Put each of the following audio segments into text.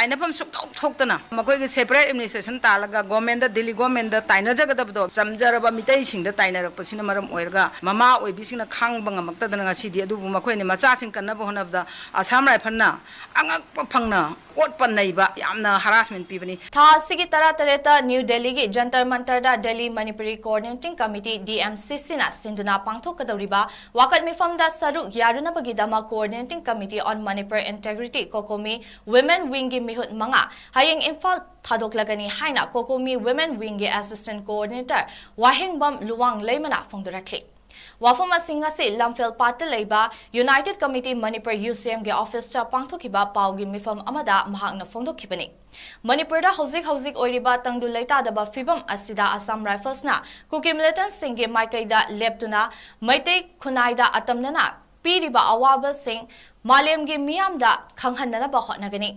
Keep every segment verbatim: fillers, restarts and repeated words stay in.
ꯇꯥꯏꯅꯐꯝ ꯁꯨꯛꯊꯣꯛ ꯊꯣꯛꯇꯅ ꯃꯈꯣꯏꯒꯤ separate administration ꯇꯥꯜꯂꯒ government, ꯗꯤꯜꯂꯤ government ꯇꯥꯏꯅꯖꯒꯗꯕꯗꯣ ꯆꯝꯖꯔꯕ ꯃꯤꯇꯩꯁꯤꯡꯗ ꯇꯥꯏꯅꯔꯛꯄꯁꯤꯅ ꯃꯔꯝ ꯑꯣꯏꯔꯒ ꯃꯃꯥ ꯑꯣꯏꯕꯤꯁꯤꯡꯅ ꯈꯥꯡꯕ ꯉꯝꯃꯛꯇꯗꯅ ꯉꯁꯤꯗꯤ ꯑꯗꯨꯕꯨ ꯃꯈꯣꯏꯅ ꯃꯆꯥꯁꯤꯡ ꯀꯟꯅꯕ ꯍꯣꯠꯅꯕꯗ Assam Rifle ꯅ ꯑꯉꯛꯄ ꯐꯪꯅ ꯑꯣꯠꯄ ꯅꯩꯕ ꯌꯥꯝꯅ harassment ꯄꯤꯕꯅꯤ꯫ ꯊꯥ ꯑꯁꯤꯒꯤ ꯇꯔꯥꯇꯔꯦꯠꯇ ꯅ꯭ꯌꯨ ꯗꯦꯜꯂꯤꯒꯤ Jantar ꯃꯟꯇꯔꯗ Delhi Manipuri Coordinating Committee, D M C C ꯅ ꯁꯤꯟꯗꯨꯅ ꯄꯥꯡꯊꯣꯛꯀꯗꯧꯔꯤꯕ ꯋꯥꯀꯠ ꯃꯤꯐꯝꯗ ꯁꯔꯨꯛ ꯌꯥꯔꯨꯅꯕꯒꯤꯗꯃꯛ Coordinating Committee on Manipur Integrity, COCOMI, Women Wing ꯒꯤ ꯃꯤꯍꯨꯠ ꯃꯉꯥ ꯍꯌꯦꯡ ꯏꯝꯐꯥꯜ ꯊꯥꯗꯣꯛꯂꯒꯅꯤ ꯍꯥꯏꯅ COCOMI Women Wing ꯒꯤ Assistant Coordinator ꯋꯥꯍꯦꯡꯕꯝ ꯂꯨꯋꯥꯡꯂꯩꯃꯅ ꯐꯣꯡꯗꯣꯔꯛꯂꯤ꯫ ꯋꯥꯐꯝ ꯑꯁꯤꯡ ꯑꯁꯤ ꯂꯝꯐꯦꯜ ꯄꯥꯠꯇ ꯂꯩꯕ United Committee Manipur, U C M ꯒꯤ office ꯇ ꯄꯥꯡꯊꯣꯛꯈꯤꯕ ꯄꯥꯎꯒꯤ ꯃꯤꯐꯝ ꯑꯃꯗ ꯃꯍꯥꯛꯅ ꯐꯣꯡꯗꯣꯛꯈꯤꯕꯅꯤ꯫ ꯃꯅꯤꯄꯨꯔꯗ ꯍꯧꯖꯤꯛ ꯍꯧꯖꯤꯛ ꯑꯣꯏꯔꯤꯕ ꯇꯪꯗꯨ ꯂꯩꯇꯥꯗꯕ ꯐꯤꯕꯝ ꯑꯁꯤꯗ Assam Rifles ꯅ ꯀꯨꯀꯤ militant ꯁꯤꯡꯒꯤ ꯃꯥꯏꯀꯩꯗ ꯂꯦꯞꯇꯨꯅ ꯃꯩꯇꯩ ꯈꯨꯟꯅꯥꯏꯗ ꯑꯇꯝꯅꯅ ꯄꯤꯔꯤꯕ ꯑꯋꯥꯕꯁꯤꯡ ꯃꯥꯂꯦꯝꯒꯤ ꯃꯤꯌꯥꯝꯗ ꯈꯪꯍꯟꯅꯅꯕ ꯍꯣꯠꯅꯒꯅꯤ꯫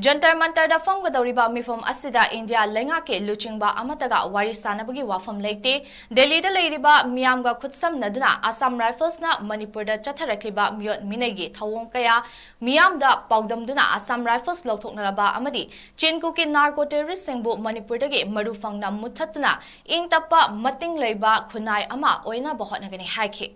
ꯖꯟꯇꯔ ꯃꯟꯇꯔꯗ ꯐꯝꯒꯗꯧꯔꯤꯕ ꯃꯤꯐꯝ ꯑꯁꯤꯗ ꯏꯟꯗꯤꯌꯥ ꯂꯩꯉꯥꯛꯀꯤ ꯂꯨꯆꯤꯡꯕ ꯑꯃꯠꯇꯒ ꯋꯥꯔꯤ ꯁꯥꯅꯕꯒꯤ ꯋꯥꯐꯝ ꯂꯩꯇꯦ꯫ ꯗꯦꯜꯂꯤꯗ ꯂꯩꯔꯤꯕ ꯃꯤꯌꯥꯝꯒ ꯈꯨꯠꯁꯝꯅꯗꯨꯅ Assam Rifles ꯅ ꯃꯅꯤꯄꯨꯔꯗ ꯆꯠꯊꯔꯛꯂꯤꯕ ꯃꯤꯑꯣꯠ ꯃꯤꯅꯩꯒꯤ ꯊꯧꯑꯣꯡ ꯀꯌꯥ ꯃꯤꯌꯥꯝꯗ ꯄꯥꯎꯗꯝꯗꯨꯅ Assam Rifles ꯂꯧꯊꯣꯛꯅꯔꯕ ꯑꯃꯗꯤ ꯆꯤꯟ ꯀꯨꯀꯤ narco terrorist ꯁꯤꯡꯕꯨ ꯃꯅꯤꯄꯨꯔꯗꯒꯤ ꯃꯔꯨ ꯐꯪꯅ ꯃꯨꯠꯊꯠꯇꯨꯅ ꯏꯪ ꯇꯞꯄ ꯃꯇꯤꯡ ꯂꯩꯕ ꯈꯨꯟꯅꯥꯏ ꯑꯃ ꯑꯣꯏꯅꯕ ꯍꯣꯠꯅꯒꯅꯤ ꯍꯥꯏꯈꯤ꯫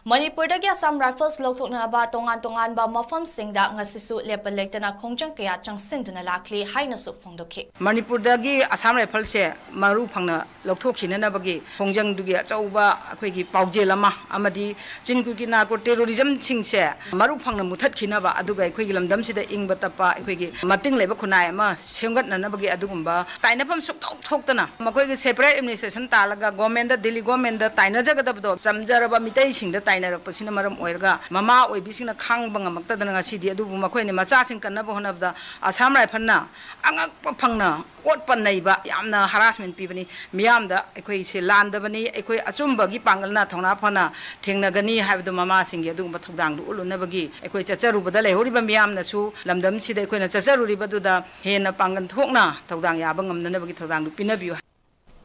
ꯃꯅꯤꯄꯨꯔꯗꯒꯤ Assam Rifles ꯂꯧꯊꯣꯛꯅꯅꯕ ꯇꯣꯉꯥꯟ ꯇꯣꯉꯥꯟꯕ ꯃꯐꯝꯁꯤꯡꯗ ꯉꯁꯤꯁꯨ ꯂꯦꯞꯄ ꯂꯩꯇꯅ ꯈꯣꯡꯖꯪ ꯀꯌꯥ ꯆꯪꯁꯤꯟꯗꯨꯅ ꯂꯥꯛꯂꯤ ꯍꯥꯏꯅꯁꯨ ꯐꯣꯡꯗꯣꯛꯈꯤ꯫ ꯃꯅꯤꯄꯨꯔꯗꯒꯤ Assam Rifles ꯁꯦ ꯃꯔꯨ ꯐꯪꯅ ꯂꯧꯊꯣꯛꯈꯤꯅꯅꯕꯒꯤ ꯈꯣꯡꯖꯪꯗꯨꯒꯤ ꯑꯆꯧꯕ ꯑꯩꯈꯣꯏꯒꯤ ꯄꯥꯎꯖꯦꯜ ꯑꯃ ꯑꯃꯗꯤ ꯆꯤꯟ ꯀꯨꯀꯤ narco terrorism ꯁꯤꯡꯁꯦ ꯃꯔꯨ ꯐꯪꯅ ꯃꯨꯊꯠꯈꯤꯅꯕ, ꯑꯗꯨꯒ ꯑꯩꯈꯣꯏꯒꯤ ꯂꯝꯗꯝꯁꯤꯗ ꯏꯪꯕ ꯇꯞꯄ ꯑꯩꯈꯣꯏꯒꯤ ꯃꯇꯤꯡ ꯂꯩꯕ ꯈꯨꯟꯅꯥꯏ ꯑꯃ ꯁꯦꯝꯒꯠꯅꯅꯕꯒꯤ ꯑꯗꯨꯒꯨꯝꯕ ꯇꯥꯏꯅꯐꯝ ꯁꯨꯛꯊꯣꯛ ꯊꯣꯛꯇꯅ ꯃꯈꯣꯏꯒꯤ separate administration ꯇꯥꯜꯂꯒ government, ꯗꯤꯜꯂꯤ government ꯇꯥꯏꯅꯖꯒꯗꯕꯗꯣ ꯆꯝꯖꯔꯕ ꯃꯤꯇꯩꯁꯤꯡꯗ ꯇꯥꯏꯅꯔꯛꯄꯁꯤꯅ ꯃꯔꯝ ꯑꯣꯏꯔꯒ ꯃꯃꯥ ꯑꯣꯏꯕꯤꯁꯤꯡꯅ ꯈꯥꯡꯕ ꯉꯝꯃꯛꯇꯗꯅ ꯉꯁꯤꯗꯤ ꯑꯗꯨꯕꯨ ꯃꯈꯣꯏꯅ ꯃꯆꯥꯁꯤꯡ ꯀꯟꯅꯕ ꯍꯣꯠꯅꯕꯗ Assam Rifles ꯅ ꯑꯉꯛꯄ ꯐꯪꯅ ꯑꯣꯠꯄ ꯅꯩꯕ ꯌꯥꯝꯅ harassment ꯄꯤꯕꯅꯤ꯫ ꯃꯤꯌꯥꯝꯗ ꯑꯩꯈꯣꯏꯁꯦ ꯂꯥꯟꯗꯕꯅꯤ, ꯑꯩꯈꯣꯏ ꯑꯆꯨꯝꯕꯒꯤ ꯄꯥꯡꯒꯜꯅ ꯊꯧꯅꯥ ꯐꯅ ꯊꯦꯡꯅꯒꯅꯤ ꯍꯥꯏꯕꯗꯨ ꯃꯃꯥꯁꯤꯡꯒꯤ ꯑꯗꯨꯒꯨꯝꯕ ꯊꯧꯗꯥꯡꯗꯨ ꯎꯠꯂꯨꯅꯕꯒꯤ ꯑꯩꯈꯣꯏ ꯆꯠꯆꯔꯨꯕꯗ ꯂꯩꯍꯧꯔꯤꯕ ꯃꯤꯌꯥꯝꯅꯁꯨ ꯂꯝꯗꯝꯁꯤꯗ ꯑꯩꯈꯣꯏꯅ ꯆꯠꯆꯔꯨꯔꯤꯕꯗꯨꯗ ꯍꯦꯟꯅ ꯄꯥꯡꯒꯜ ꯊꯣꯛꯅ ꯊꯧꯗꯥꯡ ꯌꯥꯕ ꯉꯝꯅꯅꯕꯒꯤ ꯊꯧꯗꯥꯡꯗꯨ ꯄꯤꯅꯕꯤꯌꯨ ꯍꯥꯏ꯫